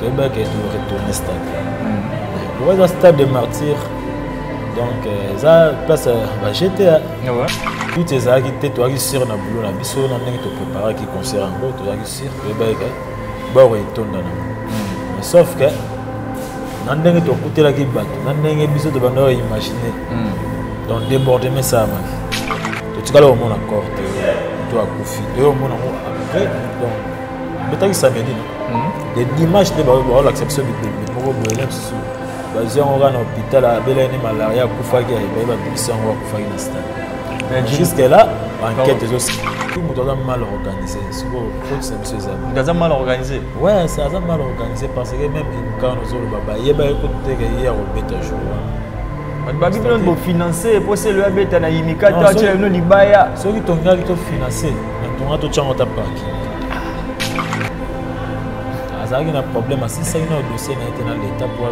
Toyebaki to retourner stade. Pourquoi eza stade de martyr? Donc eza place bagta tout ezalaki te. Toyaki sur na boulot na biso, na ndenge topréparaki concert yango, toyaki sur, toyebaki ke bord etonda nango. Mais sauf que na ndenge tokutelaki bato, na ndenge biso tobanda imaginer, donc débordement esalamaki. Totikali komona corps te to akufi, toye komona yango après. Donc betaki samedi de dimanche nde baolakisa biso bibembe moko boye na mosusu, bazwi yango kaka na hôpital, abelaki nde malaria, akufaki. Baye babimisi yango, akufaki na stade. Jusque là enquête ezosi. Moto aza mal organisé, sikoyo kotisa biso eza Moto aza mal organisé? Ouais, c'est aza mal organisé, parce que même imkan ozoloba, bayeba ye koteke ye ya kobeta jour wana. Bato babi bino bofinance mpo selo abeta na yimika to atyela bino libaya. Soki tongaki tofinance na tonga, totyango ta parking. Azalaki na problème, asilisaki na dossier na ye te na leta po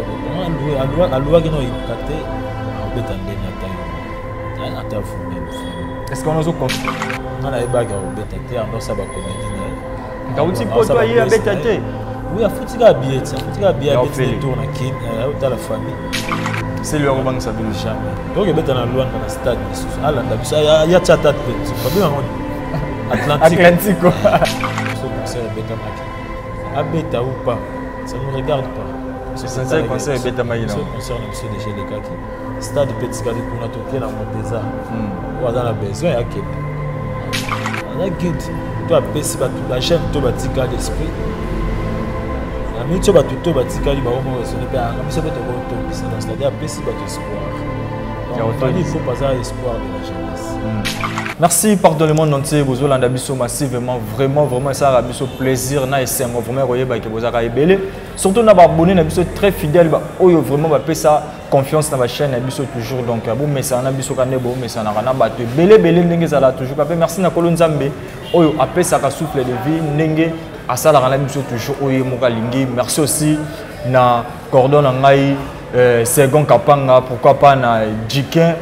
aluwaki na oyimika te, akobeta ndenge ata yo, ata vous-même. Est ce que wana ozo Nga nayebaki akobeta te, ando asala bacomédie na ye. Kauti poto, aye abeta te? Oui, afuti kaka billet ti, afuti kaka billet, abeti tour na Kin, aotala famille. Selo yango bangisa bino? Jamais. Tokebeta na Lwanda na stade lisusu, alanda biso, ya tia ata babenga yango Atlantique. Atlantico. So concert ebetamaki, abeta ou pas, ça nous regarde pas. Essentiel, concert ebetamaki. Na concert na biso déjà elekaki, stade mpe etikali kuna, toke na Monteza. Oyo aza na besoin akende, aza guide to apesi bato bajeune to batikali esprit na miniti oyo. Bato to batikali bango moko raisonne mpe anga biso mpe tokotongisa. Donc c'est-à-dire apesi bato espoir. Donc il faut pas espoir de la jeunesse. Merci par dans le monde entier, bozolanda biso massivement, vraiment vraiment esalaka biso plaisir na esengo vraiment koyeba ke bozalaka ebele, surtout na baabonné na biso très fidèle, oyo vraiment bapesa confiance na bachaîne na biso toujours. Donc bomesana na biso ka nde bomesanaka na bato ebele ebele, ndenge ezalaka toujours ka. Mpe merci na Kolo Nzambe oyo apesaka souffle de vie, ndenge asalaka na biso toujours oyo ye moko alingi. Merci aussi na cordon na ngai Second Kapanga, pourquoi pas na Jikin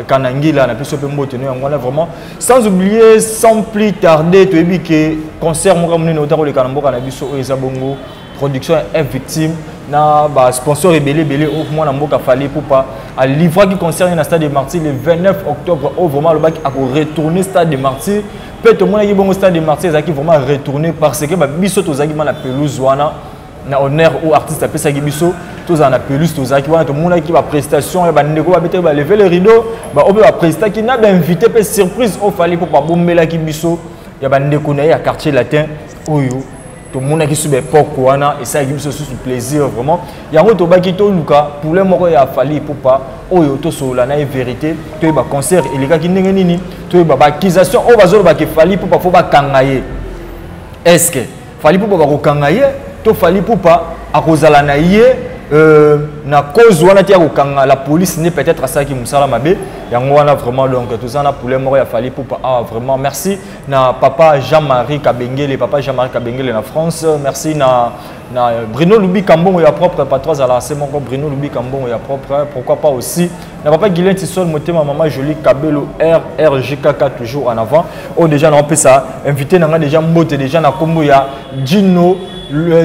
Kanangila na biso mpe mbote no yango wana vraiment. Sans oublier, sans plus tarder, toyebi ke concert moko monene ota koleka na mboka na biso oyo eza bongo production ya Victime na basponsor ebele ebele oyo mwana mboka Fally Ipupa alivraki concert na stade de Martyr le 29 octobre, oyo vraiment alobaki akoretourner stade de Martyr. Mpe tomonaki bongo stade de Martyr ezalaki vraiment retourner, parce que babiso tozalaki ma na pelouse wana, na honneur oyo artiste apesaki biso tozala na pelouse. Tozalaki wana, tomonaki baprestation ya bandeko babetaki, balever le rideau, baoyo mpe baprestaki na bainvité mpe surprise oyo Fally mpo babombelaki biso ya bandeko na ye ya Quartier Latin oyo tomonaki su baépoque wana, esalaki biso susu plaisir vraiment. Yango tobaki toluka poulet moko ya Fally Ipupa oyo tosolola na ye vérité, toyeba concert elekaki ndenge nini, toyeba baaccusation oyo bazolobaka Fally Ipupa fo bakanga ye. Est ce que Fally Ipupa bakokanga ye to Fally Ipupa akozala na ye na cause wana ti ya kokanga la police nde peut-être asalaki mosala mabe yango wana? Vraiment, donc toza na poulet moko ya Fally Ipupa awa. Vraiment merci na papa Jean-Marie Kabengele, papa Jean-Marie Kabengele na France. Merci na Bruno Lubi Kambongo ya propre patron, azala se moko Bruno Lubi Kambongo ya propre. Pourquoi pas aussi na papa Guilain Tisol Motema, mama Jolie Kabelo RRGKK, toujours en avant. Oyo déjà na opesa invité na nga déjà mbote déjà na kombo ya Gino,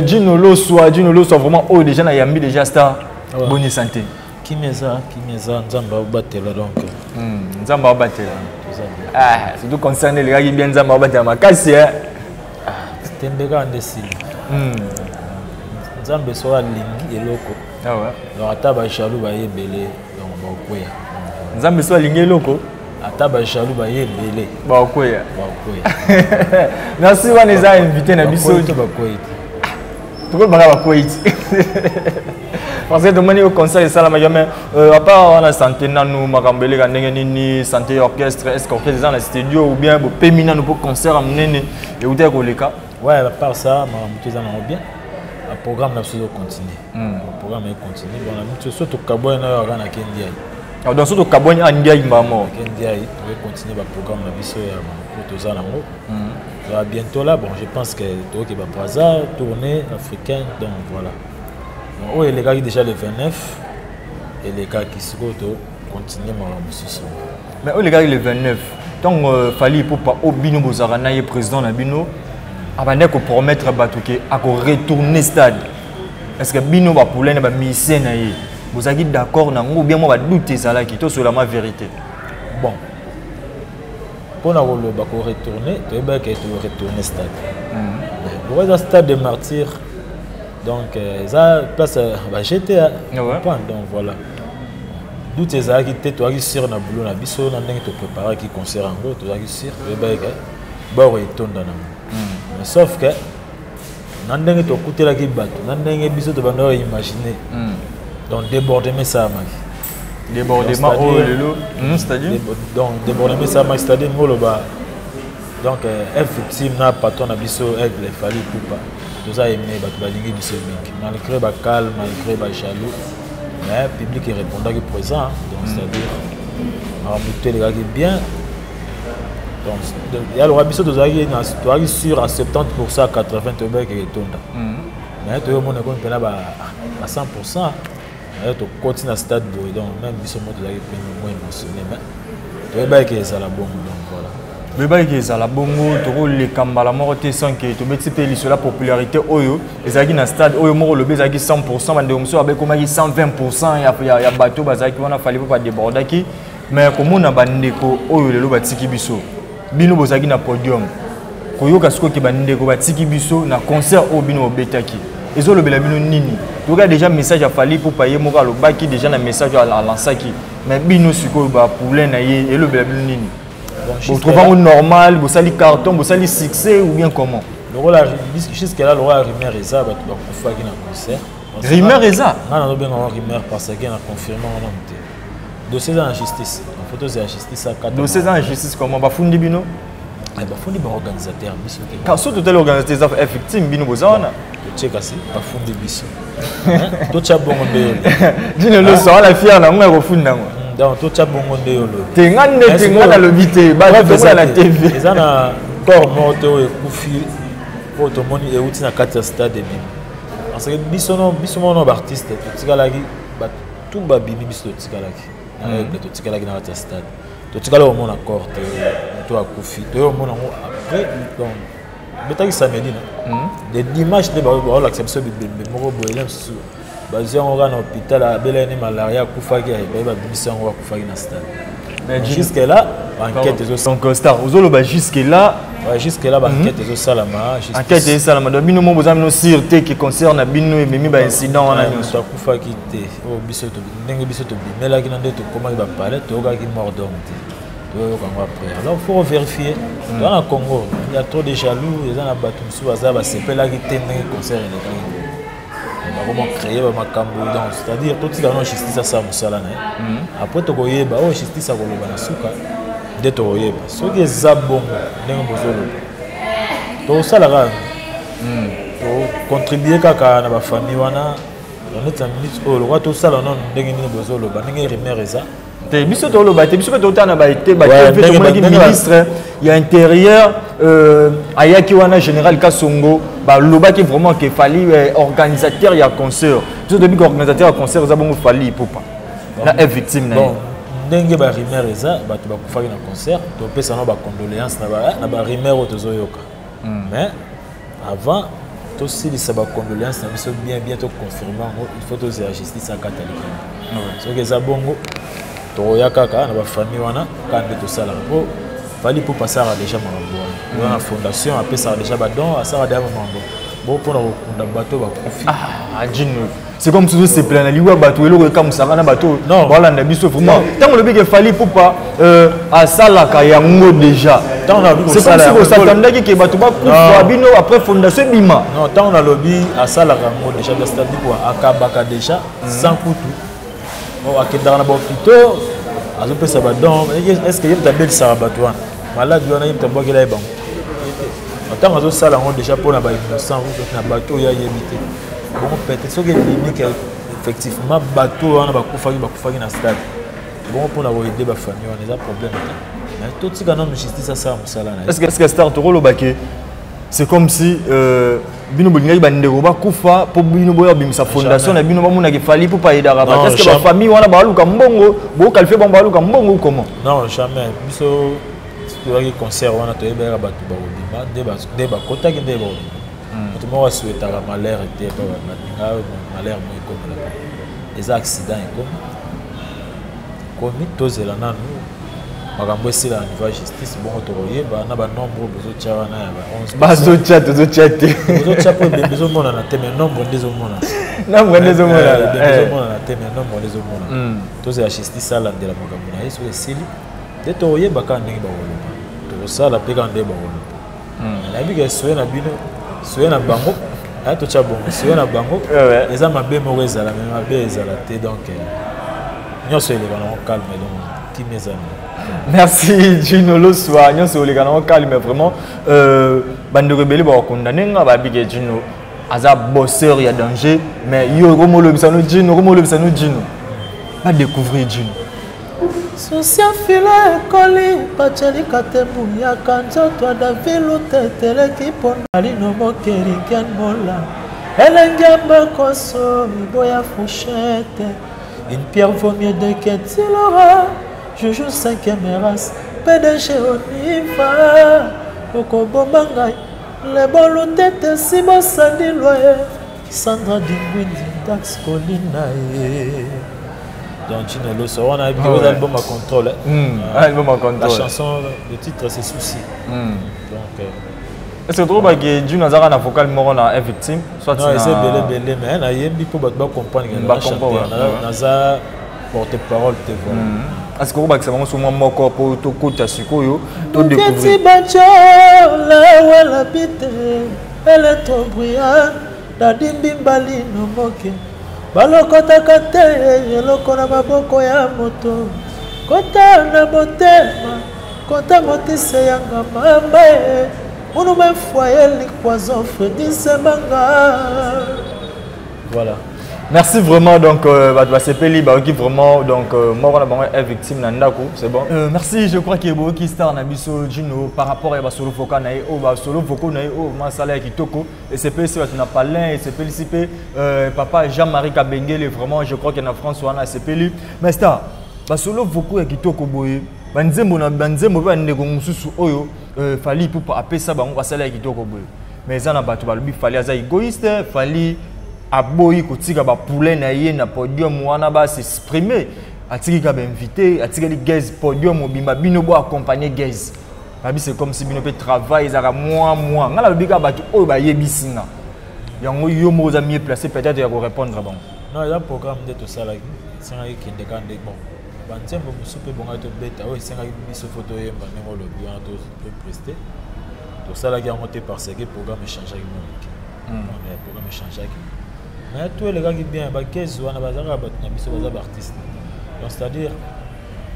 Gino Loswa, Gino Loswa vraiment, oyo déjà na yambi déjà star. Ouais. Bonne santé? Kimia eza, kimia eza, Nzambe aobatela donc. Nzambe aobatela. Ah, surtout concerne elekaki bien, Nzambe aobatela makasi eh. Tembe kaka nde esili. Nzambe soki alingi eloko, Ah ouais. donc ata bajaloux baye ebele, donc bakokweya. Nzambe so alingi eloko, ata bajaloux baye ebele, bakokweya. Bakokweya. Merci. Wana eza invité na biso. Bakwei to bakwei te? Tokolobaka bakwei te, parce que tomoni concert esalamaki. Mais à part wana, santé nanu, makambo eleka ndenge nini? Santé ya orchestre, est ce que orchestre eza na studio ou bien bopemi nanu mpo concert ya monene eutaki koleka? Ouais, à part ça, makambo to eza nango bien. Programme na biso ezocontinue, programme econtinue. Bon, na biso so tokabwani na oyo aka na kendi ai. Ah, donc so tokabwani a ndiai mbamo? Kendi ai, tokocontinue baprogramme na biso ya oyo toza nango. Va bientôt là, bon, je pense que tokoki babraza tournée africaine. Donc voilà, donc oyo elekaki déjà le 29, elekaki, sikoyo tocontinue makambo mosusu. Mais oyo elekaki le 29, ntango Fally Ipupa oyo bino bozalaka na ye, président na bino, abandaki kopromettre bato ke akoretourner stade. Est ce que bino bapoulain na bamusicien na ye bozalaki d'accord nango ou bien mwa badoute ezalaki? Tosolama vérité. Bon, mpona koloba koretourne, toyebaki toretourne stade. Pourquoi eza stade de martyr? Donc eza place bagta. Donc voilà, doute ezalaki te. Toyaki sûr na boulot na biso, na ndenge topréparaki concert yango. Tozalaki sûr, toyebaki bord etonda nango. Mais sauf que na ndenge tokutelaki bato, na ndenge biso tobanda imaginer, donc débordement esalamaki. Débordement oyo lelo, c'est-à-dire? Donc débordement esalamaki, c'est-à-dire ngoloba, donc F'Victeam na patron na biso Aigle Fally Ipupa, toza aimé, bato balingi biso mingi, malgré bacalme, malgré bajaloux, mais public erépondaki présent. Donc c'est-à-dire makambo to elekaki bien. Donc ya loka biso tozalaki sûr à 70, à 80, toyebaki etonda, mais toyomona ekomi mpena ba 100. Ayo tokoti na stade boye, donc même biso mo tozalaki mpe mo émotionné, mais toyebaki ezala bongo. Donc voilà. Toyebaki ezala bongo. Tokoleka mbala moko te sans que tobeti mpe lisolo ya popularité oyo ezalaki na stade. Oyo moko olobi ezalaki 100, bandeko mosusu babekomaki 120 ya bato bazalaki wana. Fally mpo badébordaki, mais komona bandeko oyo lelo batiki biso, bino bozalaki na podium, koyoka sikoyo ke bandeko batiki biso na concert oyo bino bobetaki, ezolobela bino nini? Toyoka déjà message ya Fally Ipupa, ye moko alobaki déjà na message oyo alansaki, mais bino sikoyo bapoulain na ye, elobela bino nini? Botrouve yango normal, bosali carton, bosali succès, ou bien comment? Lokola jusque là, lokola rumeur eza, bato bakufaki na concert. Rumeur eza? Nga nazobenga ngo rumeur parce que na confirme ngo nanu te. Dossier eza na justice, faut tozela justice akata. Dossier eza na justice comment? Bafundi bino? Bafundi baorganisateur, biso te. So totali organisateur eza F'Victeam, bino boza wana. Totie kasi bafundi biso, totya bongo nde yo. Dino loso wana fier nango ya kofunda yango. Donc totya bongo nde yo lobi. Te, nga nde te, nga nalobi te, batomona na TV. Eza na corps moko te oyo ekufi, oyo tomoni euti na kati ya stade ebimi, parce que biso no, biso moko no baartiste totikalaki, bato babimi, biso totikalaki na règle, totikalaki na kati ya stade, totikali komona corps te, moto akufi toye komona yango après. Donc betaki samedi na de dimanche nde baolakisa biso bibembe moko boye. Na mosusu bazwi yango kaka na hôpital, abelaki ne malaria, akufaki, baye babimisi yango, akufaki na stade. Jusque là baenquête ezo Donc star, ozoloba jusque là? Jusque là baenquête ezosalama. Enquête ezosalama. Donc bino mo boza bino sûr te ke concert na bino ememi baincident wana nyonso? Moto akufaki te. Oyo biso, ndenge biso tobimelaki na nde tokomaki bapalais, toyokaki mort d'homme te, toyoka yango après. Alors faut vérifier. Toza na Congo, il y a trop de jaloux. Eza na bato mosusu baza basepelaki te ndenge concert elekaki, bakoma créer bamakambo. Donc c'est à dire totika no justice asala mosala na ye, après tokoyeba oyo justice akoloba na suka. Nde tokoyeba soki eza bongo ndenge bozoloba. Tokosala kaka, tocontribue kaka na bafamille wana. Neti na minute oyo, lokwa tosala nano ndenge nini bozoloba, ndenge rumeur eza. Te, biso toloba te, biso mpe totala na baete batv. Tomonaki ministre ya intérieur ayaki wana, général Kasongo. Balobaki vraiment ke Fally organisateur ya concert. Biso toyebi ke organisateur ya concert eza bongo Fally Ipupa na F'Victeam na ye. Ndenge barumeur eza, bato bakufaki na concert, topesa no bacondoléance na barumeur oyo tozoyoka. Mais avant tosilisa bacondoléance na biso bien bien, toconfirme yango, il faut tozela justice akata likambo. Soki eza bongo, tokoya kaka na bafamille wana kaka nde tosalaka, po Fally mpo asalaka déjà makambo wana. Wana na fondation, apesaka déjà badon, asalaka déjà makambo bo mpona kokunda bato bakufi. Djino, c'est comme soki osepela na liwa bato. Eloko ekamusaka na bato balanda biso vraiment, ntango olobi ke Fally Ipupa asalaka yango déjà, c'est comme si bosatandaki ke bato bakufa, bino après fondation ebima. Non, ntango nalobi asalaka yango déjà, c'est-à-dire quoi? Akabaka déjà sans kutu, akendaka na bahôpitaux, azopesa badon. Est ce que ye moto abelisaka bato wana maladi wana? Ye moto abwakela ye bango? Ntango azosala yango déjà mpona bainnocent na bato oyo ayebi te bongo, peut-être soki ebimi ke effectivement bato wana bakufaki, bakufaki na stade bongo, mpona koaider bafamille wana, eza problème te. Mais totika nano justice asala mosala na ye. Est ce que star, tokoloba ke c'est comme si bino bolingaki bandeko bakufa mpo bino boya bimisa fondation na bino, bamonaki Fally mpo baaidaka bato? Est ce que bafamille wana baluka mbongo, boqualifie bango baluka mbongo, comment? Non, jamais. Biso toyaki concert wana, toyebaka bato bakobima nde bakotaki, nde bakobima. Moto moko asouhaitaka malheur te, mpo baninga malheur moko ekomela. Eza accident ekomi komi, tozela nanu makambo esila na niveau ya justice, bongo tokoyeba na banombre oyo bozotya wana ya ba 11. Bazotya, tozotya te. Bozotya mpo ebembe ezomonana te, mais nombre nde ezomonana. Nombre nde ezomonana. Ebembe ezomonana te, mais nombre nde ezomonana. Tozela justice alandela makambo na ye. Soki esili nde tokoyeba kaka ndenge bakoloba, tokosala mpe kaka ndenge bakoloba. Nayebi ke soye na bino, soye na bango, aya totya bongo, soye na bango eza mabe moko ezala, mais mabe ezala te. Donc nyonso eleka nango calme, donc kimi eza. Merci Gino Loswa. Nyonso oleka nango calme vraiment. Bandeko ebele bakokondane nga, babike Gino aza bosseur ya danger, mais yo okomolobisa no Gino, okomolobisa no Gino, badécouvrir Gino. Susia fila ekoli batialika te mbuyaka nzoto adavilu teteleki mpo nalino mokeri ken mola elengi ya makoso iboya fourchette. Une pierre vaut mieux deux que tilora. Joujou cinquième race, PDG oniva okoboma ngai lebolu tete si bosandi lwa Sandra Dingwindi Dax Colina ye. Donc Gino Loso, on a un album à contrôle. Album à contrôle. La chanson, le titre, c'est Souci. Donc Est-ce que trop que Gino azaka na vocal moko na victime soit? Non, c'est belé belé, mais na yembi po bato ba comprendre que na chanteur naza porte parole te, voilà. Est-ce que okobakisa bango so mwa moko po tokota sikoyo, todécouvrir? Bajo lawela bite electro brian dadimbi mbalino moke balokotaka te eloko na maboko ya moto kota na motema kota motise yanga mama e munume foyer likpoison Fredi Semanga, voilà. Merci vraiment. Donc bato basepeli, bayoki vraiment. Donc moko na bango est victime na ndako, c'est bon. Merci. Je crois que boyoki star na biso Gino par rapport ya basolo vocal na ye oyo, basolo vocaux na ye oyo masala ya kitoko esepelisi bato na palin, esepelisi mpe papa Jean-Marie Kabengele. Vraiment, je crois que na France wana asepeli. Mais star, basolo vocaux ya kitoko boye, banzembo na banzembo mpe bandeko mosusu oyo Fally Ipupa apesa bango basala ya kitoko boye, mais eza na bato balobi Fally aza égoïste, Fally aboyi kotika bapoulain na ye na podium wana bas'exprime, atiki ka bainvité, atikeli Gaz podium mobimba, bino bo accompagner Gaz. Babi c'est comme si bino mpe travail ezalaka mwa mwa. Ngai nalobi kaka bato oyo bayebisi nga yango. Yo moko oza mieux placé peut-être ya korépondre bango. Non, eza programme nde tosalaki, esengaki kende kaka nde. Bon, banzembo mosusu mpe bongaki tobeta oyo esengaki biso fo toyemba ndenge olobi wana, topreste, tosalaki yango te parce que programme echangeaki mwa moke. Programme echangeaki, mais tout elekaki bien. Bakese wana bazalaka bato na biso, baza baartiste, donc c'est à dire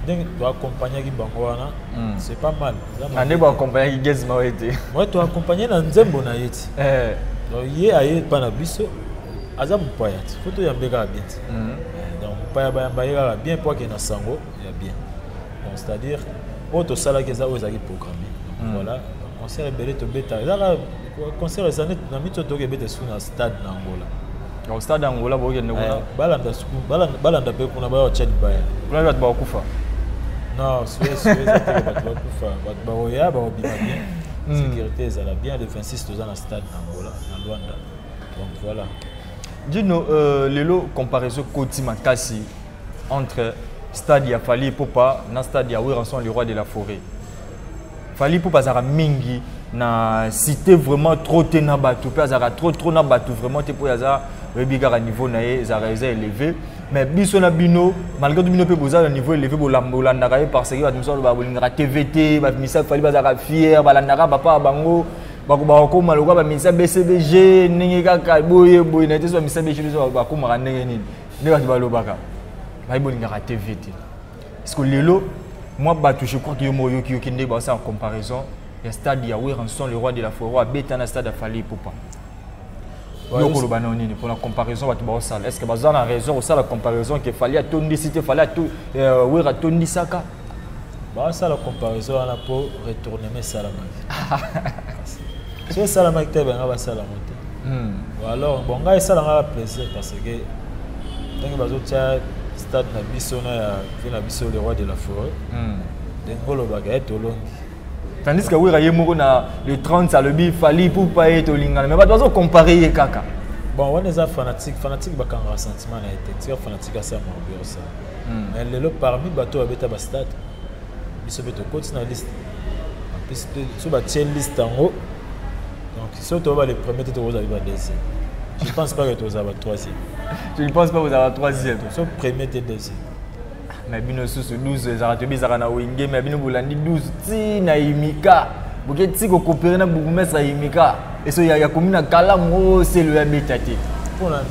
ndenge toaccompagnaki bango wana, c'est pas mal. Na nde boaccompagnaki Gaz Mawe te? Ouais, toaccompagne na nzembo na ye ti. Donc ye aye epa na biso, aza mopaya ti, fo toyambe kaka bien ti. Donc mopaya bayamba ye kaka bien po akende na sango ya bien. Donc c'est à dire oyo tosalaki eza oyo ezalaki programmé. Voilà, concert ebele tobeta, ezaka concert eza neti na miti oyo tokoki ebeta esu na stade na Angola. Donc stade Angola bokende kuna? Balanda, balanda mpe kuna, baya otya libaya. Kuna bato bakokufa? Non, eza te bato bakufa, bato bakoya, bakobima bien, sécurité ezala bien. Le 26 toza na stade na Angola, na Luanda, donc voilà. Gino, lelo comparaison koti makasi entre stade ya Fally Ipupa na stade ya Werrason le roi de la forêt. Fally Ipupa azalaka mingi na cité, vraiment trop te na bato mpe azalaka trop trop na bato vraiment te, mpo aza, oyebi kaka niveau na ye ezalaka eza élevé. Mais biso na bino, malgré tout bino mpe boza na niveau élevé, bolandaka ye parce que bato mosusu balobaka bolingaka TV te. Bato misa Fally bazalaka fier, balandaka papa ya bango, bakokoma lokola bamisa BCBG ndenge kaka boye boye na te. So bamisa BG biso bakomaka ndenge nini nde bato balobaka baye bolingaka TV te. Parce que lelo moi bato, je crois que yo moko oyoki yoki nde basala comparaison ya stade ya Werrason le roi de la forêt abeta na stade ya Fally Ipupa. Yo koloba na nini mpona comparaison bato baosala? Est ce que baza na raison kosala comparaison ke Fally atondisi te, Fally Wera atondisaka? Basala comparaison wana mpo retournement esalamaki. So esalamaki te, banga basalango te. Alors bon, ngai esalanga plaisir parce que ndenge bazotia stade na biso na ya vie na biso le roi de la forêt, ndenge olobaka ye tolongi. Tandis que Wera ye moko na le 30 alobi Fally Ipupa ye tolingana, mais bato bazo comparer ye kaka. Bon, wana eza fanatique, fanatique bakangaka sentiment na ye te. Tika fanatique asala makambo ya osala. Mais lelo parmi bato babeta ba stade, biso mpe tokoti na liste. En plus so batie liste yango, donc soki toba le premier te, tokozala ba deuxième. Je pense pas que tozala ba troisième. Je ne pense pas kozala troisième. So premier te, deuxième. Mais bino susu 12 ezalaka, toyebi ezalaka na Wenge, mais bino bolandi 12 ti na Imika, boke ti kokopere na bourgmestre ya Imika, eso ya komi na Kalamu oyo Selo ya beta te. Mpona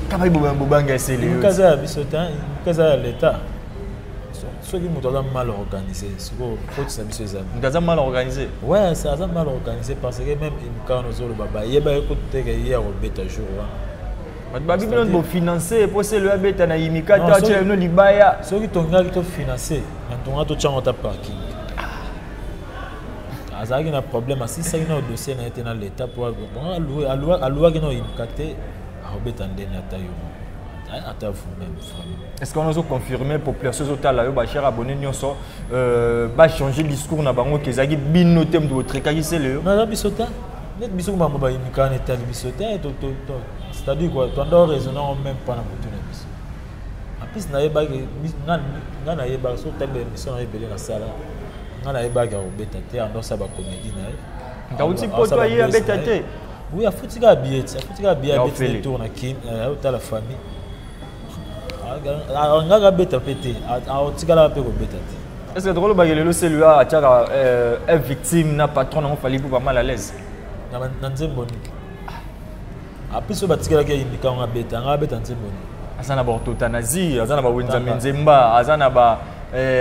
kaka bobanga ya Selo. Imika eza ya biso te, Imika eza ya l'État. Soki moto aza mal organisé, sikoyo kotisa biso eza Moto aza mal organisé? Ouais, aza mal organisé, parce que même Imika wana ozoloba, bayeba ye kutu teke ye ya kobeta jour wana. Bato babi bino bofinance mpo Selo abeta na Imika te, atyela bino libaya. Soki tongaki tofinance na ntonga, totyango ta parking. Azalaki na problème, asilisaki na dossier na ye te na l'État po aluwaki na Imika te, akobeta ndeni ata yo moko, ata vous-même vraiment. Est ce que wana ozoconfirme population ezotala yo, bachers abonnés nyonso, bachanger discours na bango ke ezalaki bino te moto botrekaki Sele yo? Naza biso te, neti biso mambo bayimika wana etali biso te. C'est-à-dire quoi, toanda raisonner yango même pas na motu na biso. En plus nayebaki, nga nayebaki, soki otali baémission na ebele nasala, nga nayebaki akobeta te, ando asala bacomédie na ye. Auti poto, aye abeta te? Oui, afuti kaka billet ti, afuti kaka billet, abeti ne tour na Kim, otala famille. Ngaka abeta mpe te, aotikalaka mpe kobeta te. Est ce que tokolobaki lelo Selo atiaka un victime na patron nango Fally Ipupa mal à l'aise? Na nzembo nini apesi oyo batikalaki ayindika yango abeta, anga abeta nzembo nini? Aza na baortotanasie, aza na bawenza nzemba, aza na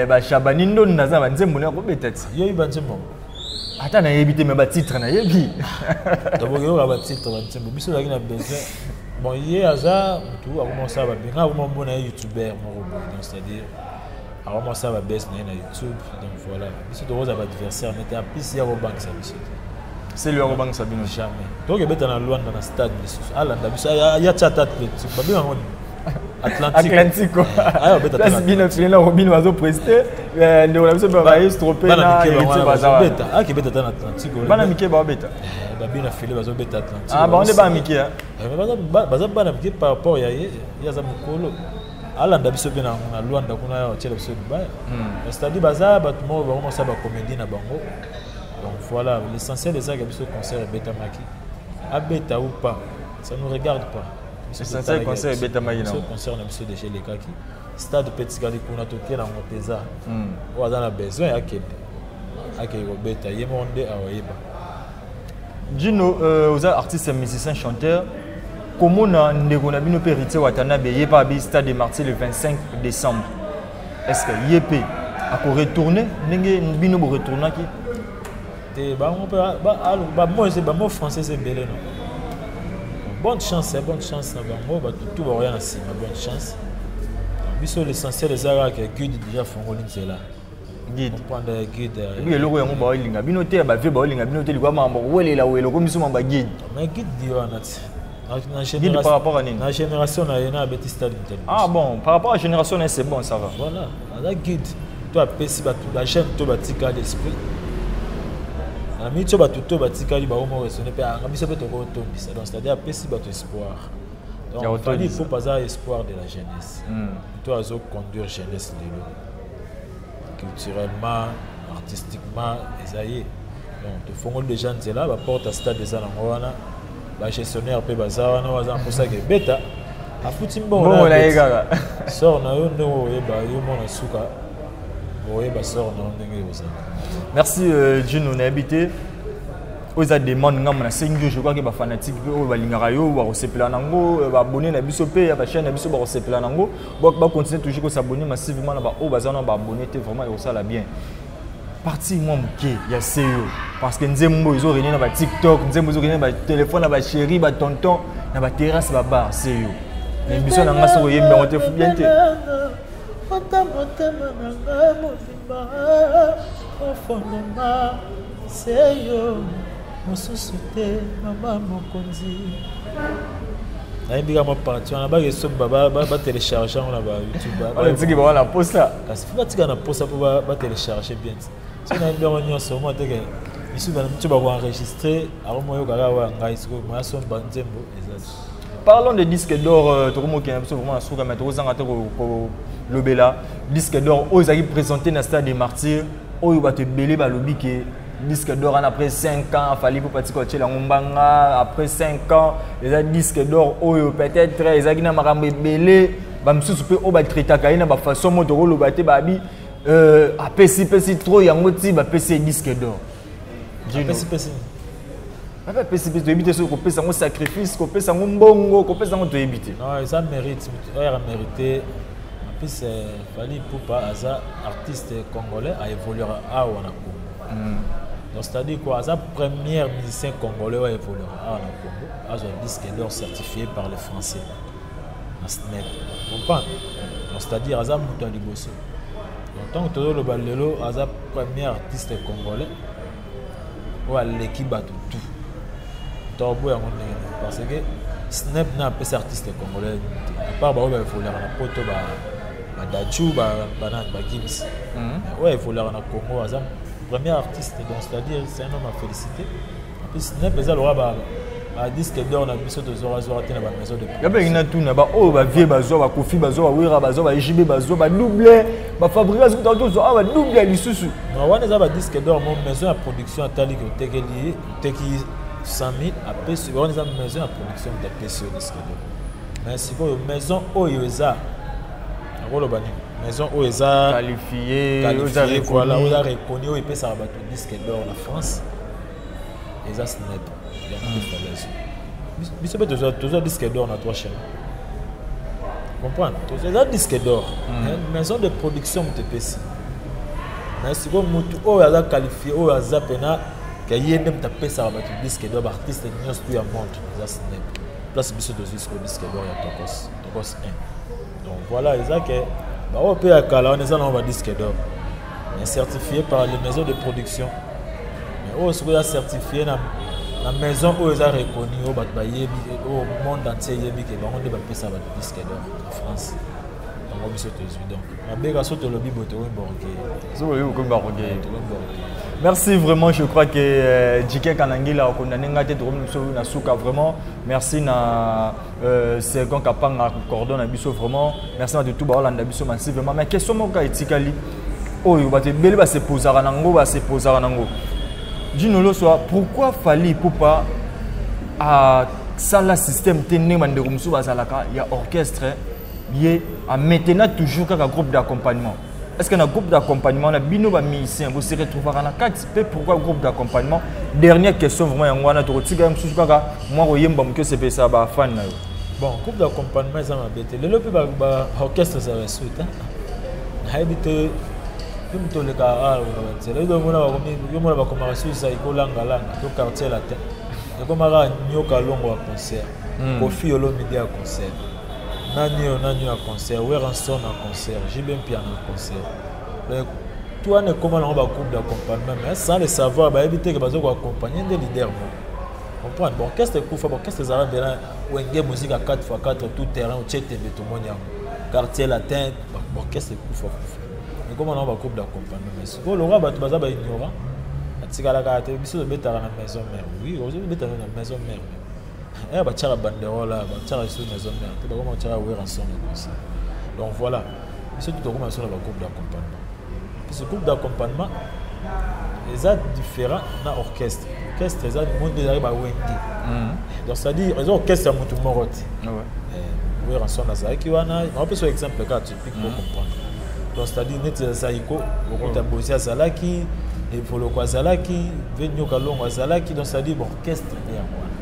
bashabani ndonda, aza na banzembo ne akobeta ti. Yoyebi banzembo? Ata nayebi te, mais batitre nayebi. Toboki yoka batitre banzembo. Biso ozalaki na besoin, bon, ye aza motu akoma osala babenga, akoma omona ye youtubeur moko boye, donc c'est-à-dire akoma osala babese na ye na YouTube. Donc voilà, biso tokozala baadversaire mais te. En plus ye akobangisa biso te. Selo akobangisa bino? Jamais. Tokebeta na Lwanda na stade lisusu, alanda biso, ya tia ata Atlétique, babenga ngo nini? Atlantico. Place bino file na Robino bazopreste, ndeko na biso mpe maestro mpe na Héritier baza wana. Akebeta ata na Atlantique. Bana mike baobeta. Babino file bazobeta Atlantique. Bango nde bana mike. Baza bana mike par rapport ya ye, ye aza mokolo. Alanda biso mpe na Lwanda kuna, ya otiela biso libaya. C'est-à-dire baza bato moko bango mosala bacomédie na bango. Donc voilà, l'essentiel ezalaka biso concert ebetamaki. Abeta ou pas, ça nous regarde pas. Essentiel concert ebetamaki. Biso concert na biso déjà elekaki, stade mpe tikali kuna, tokela yango te. Eza oyo aza na besoin akende, akende kobeta ye moko nde akoyeba. Djino, oza artiste musicien chanteur, komona ndeko na bino mpe Héritier Watanabe, ye mpe abi stade de Martyr le 25 décembre, est ce que ye mpe akoretourne ndenge bino boretournaki? Te, bango mpe bamo français eza ebele. No, bonne chance, bonne chance na bango, bato tu bakoya na nsima, bonne chance. Biso l'essentiel eza kaka guide déjà afongoli nzela. Guide. Comprendre guide. Ebi eloko yango baolinga bino te, bavie baolinga bino te, likwa makambo kowelela wela, okomi so mamba guide. Mais guide di wana ti Guide par rapport à nini? Na génération na ye na abeti stade. Ah bon, par rapport à génération na ye, c'est bon, ça va. Voilà, aza guide to apesi bato bajeune to batikali esprit na miniti oyo, bato to batikali bango raisonne mpe anga biso mpe tokotondisa. Donc c'est à dire apesi bato espoir. Donc Fally Ipupa aza espoir de la jeunesse, to azoconduire jeunesse lelo culturellement, artistiquement, eza ye. Donc tofongoli déjà nzela, baporte ya stade eza nango wana, bagestionnaire mpe baza wana. Oyo aza na mposaka ebeta, afuti mbongo na ye kaka. Sort na yo ndenge oyeba yo mona suka, oyeba sort na yo ndenge ozala. Merci Djino. Nayebi te, oyo eza demande ngambo nasengi yo. Je crois ke bafanatique mpe oyo balingaka yo bakosepela nango, baabonné na biso mpe ya bachaîne na biso bakosepela nango, bacontinue toujours kosabonner massivement na baoyo baza na baabonné te. Vraiment ekosala bien. Parti mwa moke ya seyo, parce que nzembo ezorenie na baTikTok, nzembo ezorenie na batelefone na bachéri, batonton na baterrasse, babar seyo. Mais biso na nga soki oyembi yango te, bien te. Ota motema na nga mobimba, ofondema seyo, mosusu te, mama mokonzi. Nayebi kaka mwa parti wana, baki esomba, batélécharge yango na baYouTube. Tiki bango na posa. Kasi fo batika na posa mpo batélécharge bien. Soki nayebi yango nyonso, omona teke misusu bamisu bakoenregistre akomoyoka kaka oyo ya ngai. Sikoyo moya somba nzembo eza te. Parlons de disque d'or. Tokomokende biso vraiment na suka, mais tokozanga te kolobela disque d'or oyo ezalaki présenté na Stade des Martyrs, oyo bato ebele balobi ke disque d'or wana, après 5 ans, Fally mpo patika otiela yango mbanga. Après 5 ans, eza disque d'or oyo peut-être ezalaki na makambo ebele. Bamisusu mpe oyo batraitaka ye na bafaçon mo tokoloba te, babi apesi pesi trop, yango ti bapesi ye disque d'or. Apesi pesi. Bape apesi pesi, toyebi te soki kopesa yango sacrifice, kopesa yango mbongo, kopesa yango, toyebi te. Non, eza mérite. Moto oyo amérité. En plus, Fally Ipupa aza artiste congolais aévoluera awa na Congo. Donc c'est à dire quoi, aza premier musicien congolais oyo aévoluera awa na Congo azwa disque d'or certifié par les Français na SNEP, comprendre? Donc c'est à dire aza moto ya liboso. Donc ntango tozoloba lelo, aza premier artiste congolais oyo aleki bato tout. Toboya yango ndenge nini? Parce que SNEP na apesi artiste congolais te, à part baoyo baévoluaka na Poto, baDadju, banani, baGims. Oyo évoluaka na Congo, aza premier artiste. Donc c'est à dire c'est un homme à féliciter. En plus, SNEP eza lokola badisque d'or na biso tozwakazwaka te na bamaison de Yabengi na tuna baoyo bavieux bazwa, baKoffi bazwa, baWerra bazwa, baJB bazwa, badouble, baFabregas kuta tozwa awa badouble ya lisusu. Non, wana eza badisque d'or mo maison ya production ataliki, otekeli ye, oteki 100 000, apesi. Wana eza maison ya production moto apesi yo disque d'or. Mais sikoyo maison oyo eza, nakoloba nini, maison oyo eza qualifié. Qualifié, voilà, oyo eza reconnu, oyo epesaka bato disque d'or na France, eza SNEP. Yango nde Fally azwi. Biso mpe tozwa disque d'or na trois chaînes, comprendre? Eza disque d'or maison de production moto epesi. Mais sikoyo motu oyo aza qualifié, oyo aza mpena ke ye nde moto apesaka bato disque d'or, baartiste nyonso tu ya monde, eza SNEP. Place biso tozwi sikoyo disque d'or ya Tokos, Tokos 1. Donc voilà, eza ke baoyo mpe ya kala wana eza nango badisque d'or, mais certifié par les maisons de production. Mais oyo sikoyo eza certifié na maison oyo eza reconnu, oyo bato bayebi, oyo monde entier eyebi ke bango nde bapesa bato disque d'or na France, yango biso tozwi. Donc mabeka so tolobi boye, tokomi baorgueil. Okomi baorgueil. Tokomi baorgueil. Merci vraiment, je crois que Jike Kanangila okondane nga te, tokomi biso na suka. Vraiment merci na Sergon Kapanga, cordon na biso. Vraiment merci na tout baolanda biso massivement. Mais question moko etikali oyo bato ebele basepozaka nango, basepozaka nango, Djino Loswa: pourquoi Fally Ipupa asala système te ndenge bandeko mosusu bazalaka ya orchestre? Ye amaintenant toujours kaka groupe d'accompagnement. Est ce que na groupe d'accompagnement na bino bamusicien bose retrouvaka na kati mpe? Pourquoi groupe d'accompagnement? Dernière question vraiment yango wana. Tokotika ye mosusu kaka mwa koyemba moke, osepelisa bafan na yo. Bon, groupe d'accompagnement eza mabe te. Lelo mpe baorchestre ezala esu te, nayebi te mpe moto oleka awa na banzela, yo mona bakomaka susu ikolangalanga to Quartier Latin, ekomaka Nyoka Longo ya concert, Koffi Olomide ya concert, nani oyo nani oyo ya concert, Werrason na concert, JB Mpiana na concert. Donc tout wana ekóma nango bagroupe d'accompagnement, mais sans le savoir, bayebi te ke baza koaccompagne nde leader moko, comprendre? Bon, orchestre ekufa. Orchestre ezala mbela Wenge Musique ya 4 x 4, tout terrain, otie tembe, tomoni yango, Quartier Latin. Orchestre ekufa kufa, ekóma nango bagroupe d'accompagnement. Mais sikoyo lokola bato baza baignorant, atikalaka te. Biso tobetaka na Maison Mère, oui, ozobeta na Maison Mère, mais batiaka banderole, batiaka lisusu Maison Mère te, bakoma batiaka Werrason na concert. Donc voilà, biso tu tokoma biso na bagroupe d'accompagnement, parce que groupe d'accompagnement eza différent na orchestre. Orchestre eza monde ezalaki baWenge. Donc c'est à dire eza orchestre ya motu moko te. Werrason azalaki wana, naopesa exemple kaka typique pour comprendre. Donc c'est à dire neti Zaiko, okuta Bozi azalaki, Evoloko azalaki, ve Nyoka Longo azalaki. Donc c'est à dire orchestre nde yango wana.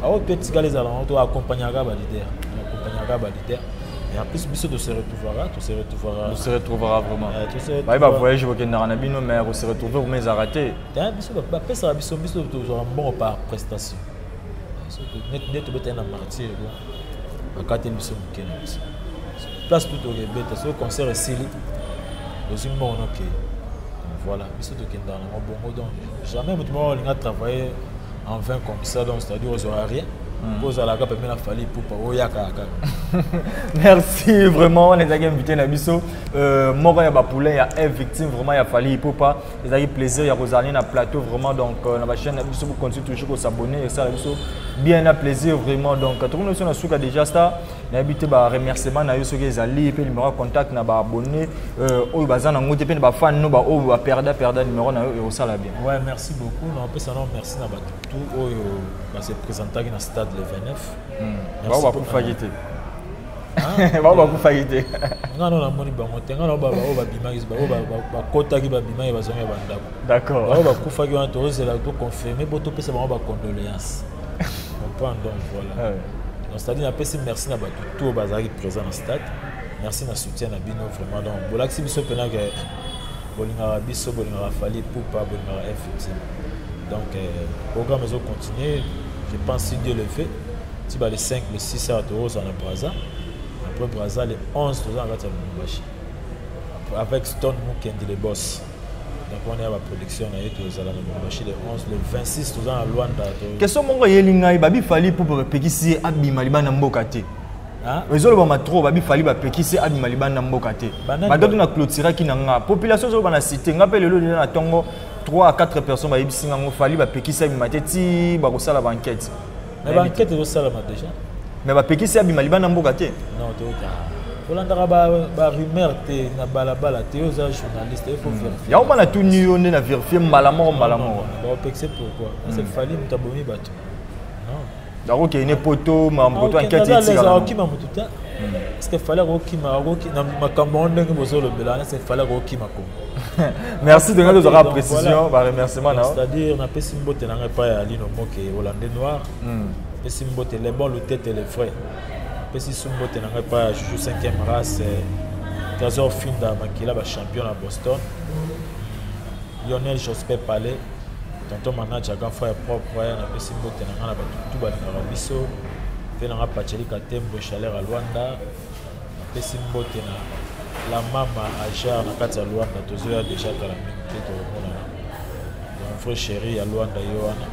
Aoyo mpe etikala ezala yango, to accompagnaka baleader, accompagnaka baleader. Et en plus, biso to se retrouvera, to se retrouvera. To se retrouvera vraiment. Baye ba voyage bokendaka na bino, mais ko se retrouver vraiment ezalaka te. Te, biso bapesaka biso, biso tozwaka mbongo par prestation. Nde tobetaki na Martyr, bakateli biso moke na biso. Place tout tokebeta, soki concert esili, ozwi mbongo nokei. Voilà, biso tokendaka nango bongo. Donc jamais moto moko alinga travailler en vain comme ça. Donc c'est à dire ozwaka rien. Mpo ozalaka pembeni na Fally Ipupa, oyaka kaka. Merci vraiment. Wana ezalaki invité na biso moko ya bapoulain ya F Victime, vraiment ya Fally Ipupa. Ezalaki plaisir ya kozala na plateau, vraiment. Donc na bachaîne na biso, bocontinue toujours kosabonner, esala biso bien na plaisir, vraiment. Donc tokomi biso na suka déjà. Star, nayebi te, baremerciement na yo soki ezali, mpe numéro ya contact na baabonné oyo baza nango te, mpe na bafan no baoyo baperda perda numéro na yo, ekosala bien. Ouais, merci beaucoup. Napesa nano merci na bato tout oyo base présentaki na stade le 29. Bao bakufaki te, bao bakufaki te. Nga no namoni bango te. Nga na oyo babimaki, oyo bakotaki, babimaki, bazongi ya bandako. Bao bakufaki wana, tozela toconfirme po topesa bango bacondoléance, comprendre. Donc voilà. Donc c'est à dire, napesi merci na bato tout oyo bazalaki présent na stade. Merci na soutien na bino, vraiment. Donc bolakisi biso mpena ke bolingaka biso, bolingaka Fally Ipupa, bolingaka F. Donc programme ezocontinue, je pense, si Dieu le fait, ti ba le 5, le 6 awa tozala na Braza. Après Braza, le 11 toza na kati ya Lubumbashi avec Stone Mukendi, le boss. Donc wana ya baproduction na ye, tozala na Lubumbashi le 11. Le 26 toza na Lwanda. Question moko eyeli ngai: babi Fally mpo bapekisi ye abima libanda mboka te. Ezolobama trop, babi Fally bapekisi ye abima libanda mboka te. Bato na clôturaki na nga population ezoloba na cité nga mpe lelo lela na ntongo, 3 à 4 personnes bayebisi ngango Fally bapekisi abima te ti bakosala baenquête. Mais baenquête ezosalama déjà. Mais bapekisi abima libanda mboka te. Non, toyoka, olandaka barumeur te na balabala te. Oyo oza journaliste, il faut vérifier. Yango bana tuni yo nde na vérifie mbala moko, mbala moko. Baopekise pourquoi? Parce que Fally moto abomi bato? Non. Bakokende poto, mambo to enquête etikala. Akokima motu te. Parce que Fally akokima na makambo yango ndenge bozolobela wana, c'est Fally akokima Kongo. Merci ndenge tozwaka précision, baremerciement na. C'est-à-dire, napesi mbote na ngai epai ya Lino Moke, Hollandais noir. Napesi mbote le bon, le tete, le vrai. Napesi su mbote na ngai epai ya Juju 5e race, Trésor Finda Makila, bachampion na Boston, Lionel Jospin Palais, tonton manager, grand frère propre. Napesi mbote na ngai na bato tu balingaka biso, mpe na ngai Pacheli Katembo, Chaleur ya Lwanda. Napesi mbote na la mama Ajar na kati ya Lwanda. Tozoya déjà kala mingi te, tokomonana. Donc vrai chéri ya Lwanda ye wana.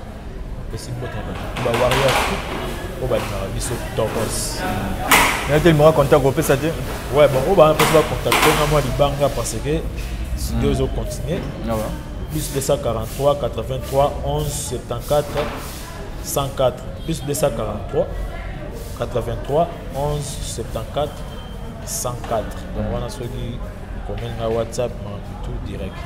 Napesi mbote na bato tu, bawarrior tu oyo balingaka biso tokos. Na te numéro contact opesa te? Ouais, bon, oyo bana mpesi bacontacte nga mwa libanga, parce que studio ezocontinue. Plus 243 83 11 74 104, plus 243 83 11 74 104. Donc wana soki okomeli nga WhatsApp, makambo tout direct.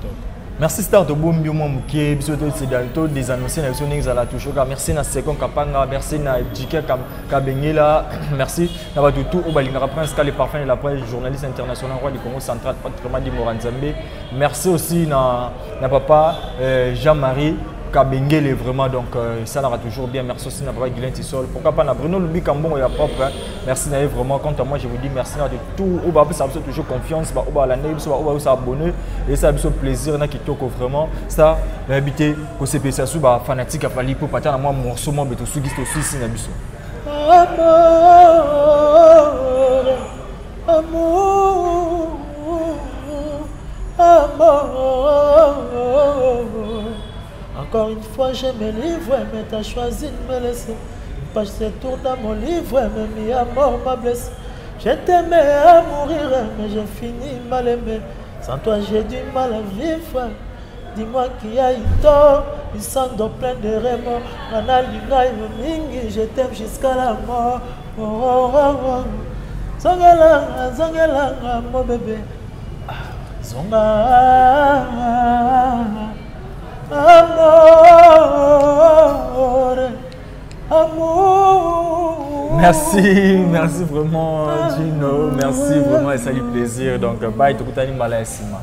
Donc merci Star. Tobombi mwa moke, biso to désannonce na biso ndenge ezala toujours kaka. Merci na Second Kapanga, merci na Jike Kabengela, merci na bato tout oyo balingaka Prince Ka, le parfum de la presse, journaliste international, roi du Congo central, autrement dit Mora Nzambe. Merci aussi na papa Jean-Marie Kabengele, vraiment. Donc ça sera toujours bien. Merci aussi na papa Guylain Tissol, pourquoi pas na Bruno Lubika Mbongo ya propre, hein. Merci na ye vraiment. Quant à moi, je vous dis merci na de tout oyo bapesa biso toujours confiance, ba oyo balanda biso, ba oyo baosabonne, esala biso plaisir na kitoko, vraiment. Ça nayebi te kosepelisa su bafanatique ya Fally mpo pata na mwa morceau mwa beto soki tosisi na biso. Amor, amour, amour. Encore une fois, je me livre, mais t'as choisi de me laisser. Une page se tourne dans mon livre, mais mi amour m'a blessé. Je t'aimais à mourir, mais j'ai fini mal aimé. Sans toi, j'ai du mal à vivre. Dis-moi qui a eu tort, il s'endort plein de remords. Nana linga yo mingi, je t'aime jusqu'à la mort. Oh. Zongelanga, zongelanga, mon bébé. Ah, zonga. Amor, amour. Merci, merci vraiment, Gino. Merci vraiment, et ça lui plaisir. Donc, bye, tokutani mbala ya nsima.